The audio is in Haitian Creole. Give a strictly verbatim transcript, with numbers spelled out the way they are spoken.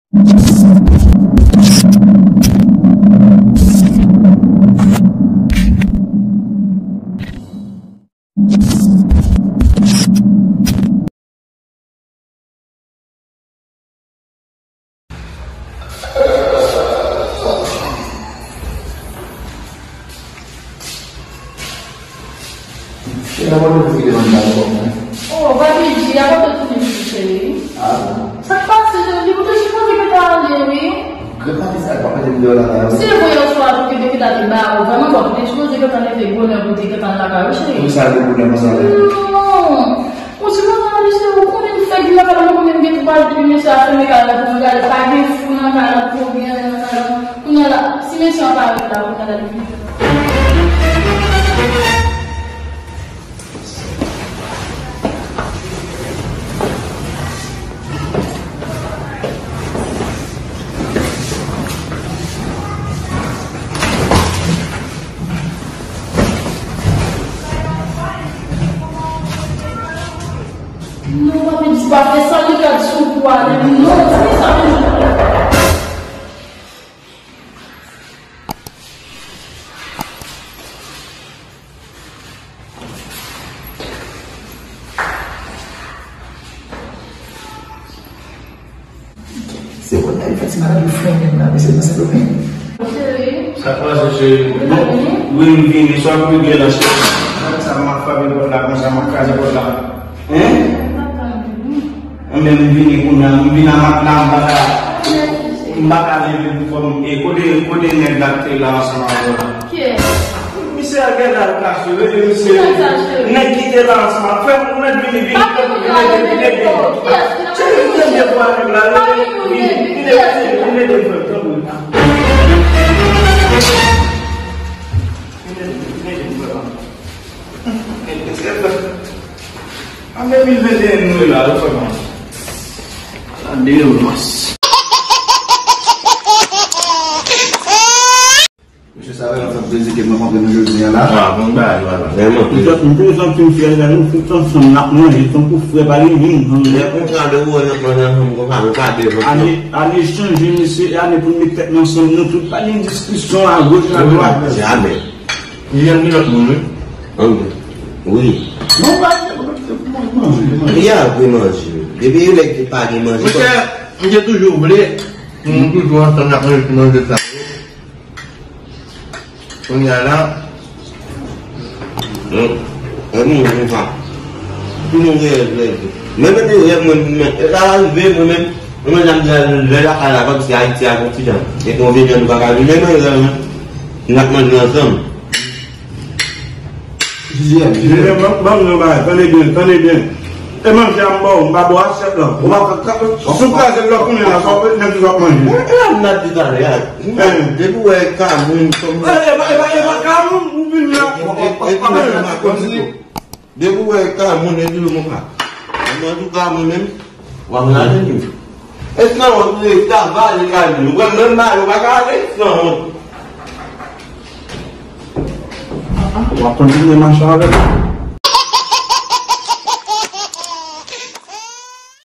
Cheri, avan nou vide nan balkon an. Oh, papi G, avan de tounen, cheri. Ah bon? Sa k pase, cheri? Ou te sipoze gentan ale, wi. Granmami sa pa mete m deyò lakay la, wi. Se vre yè swa tou, te gentan te ba ou. Vrèman, bon, ou te sipoze gentan leve bonè pou te gentan lakay ou, cheri. Poukisa leve bonè konsa, la? Non. Ou sipoze ale, cheri, ou konnen m fèk vin lakay la, mwen konnen m gen twa, depi mesye a fèmen kay la pou mwen gade, pa gen fou nan kay la, pou gen anyen nan kay la. Kounye a la, si mesye an pa ret la, kounye a la, li vin. Non, papi G, pa fè sa, li gad sou kou a, non, sa, sa. Se bon, li fè ti malad li frennen la, mesye nan Sendomeng. Cheri. Sa k pase, cheri? Ou vini? Wi, m vini. Sa w ap regle la, cheri? Sa m ap frape pòt la konsa, m ap kraze pòt la. Hein? M pa tande, non. Anben, m vini kounye a, m vin a matla, m pa ka, m pa ka leve pou fò m, e kote, kote nèg la k te la ansanm avè w la? Kiyès? Misye a genlè al kache, rele misye. Kiyès sa, cheri? Nèg ki te la ansanm avè w, ou mèt vini, vini, vini, vini, vini. Cheri, m tande vwa nèg la, rele, vini, vini, vini, vini, vini, vini, tanpri. Vini, vini, vini, vini. An de mil venteyen nou ye la, wi, frè mwen. An de mil venteyen. Mesye, sa vrèman fè m plezi ke mwen kontre nou jodi a la. Ah, bon bagay, papa. Vrèman. M te, m te santi m fyè de nou, tout ansanm n ap manje tankou frè pa gen moun. Lè konsa, lè ou wè n ap manje ansanm konsa, nou pa bezwen. Ane, ane chanje, mesye, ane pou n met tèt nou ansanm, nou tout pa gen diskisyon agoch, adwat. Jamè. Li anvi lòt moun, wi. Anvi. Wi. Non, pa, li anvi manje. Depi yon nèg ki pa gen manje. Monchè, m te toujou vle pou nou toujou ansanm n ap manje ti manje sa yo. Kounye a la. Non. Anvi manje sa. Pou nou reyèl, reyèl. Men mete rèv mwen, men, e sa la rive, mwen menm, mwen menm, jan m di la, lè lakay la, kòmsi Ayiti a gon ti jan. E gon vye jan nou pa ka vin, men mwen, mwen, n ap manje ansanm. Jezi, Jezi. Ban m, ban m yon bagay, tande byen, tande byen. E manje a m ba w, m pa ba w asyèt lan. Ou pa ka, si w kraze l lòt kounye la, sa w nèg ki w ap manje. E, e, m ap di talè a. Depi w wè ka moun kòm. E, e pa, e pa, e pa ka moun, ou vin la. E, e, e, e, e, e, e, e, Depi w wè ka moun e toujou konsa. Men antouka, mwen menm, w ap lage m. E san wont, ou ta va ale kay moun. Ou wè menm mari w pa ka ale, san wont. W ap kontinye mache avè m.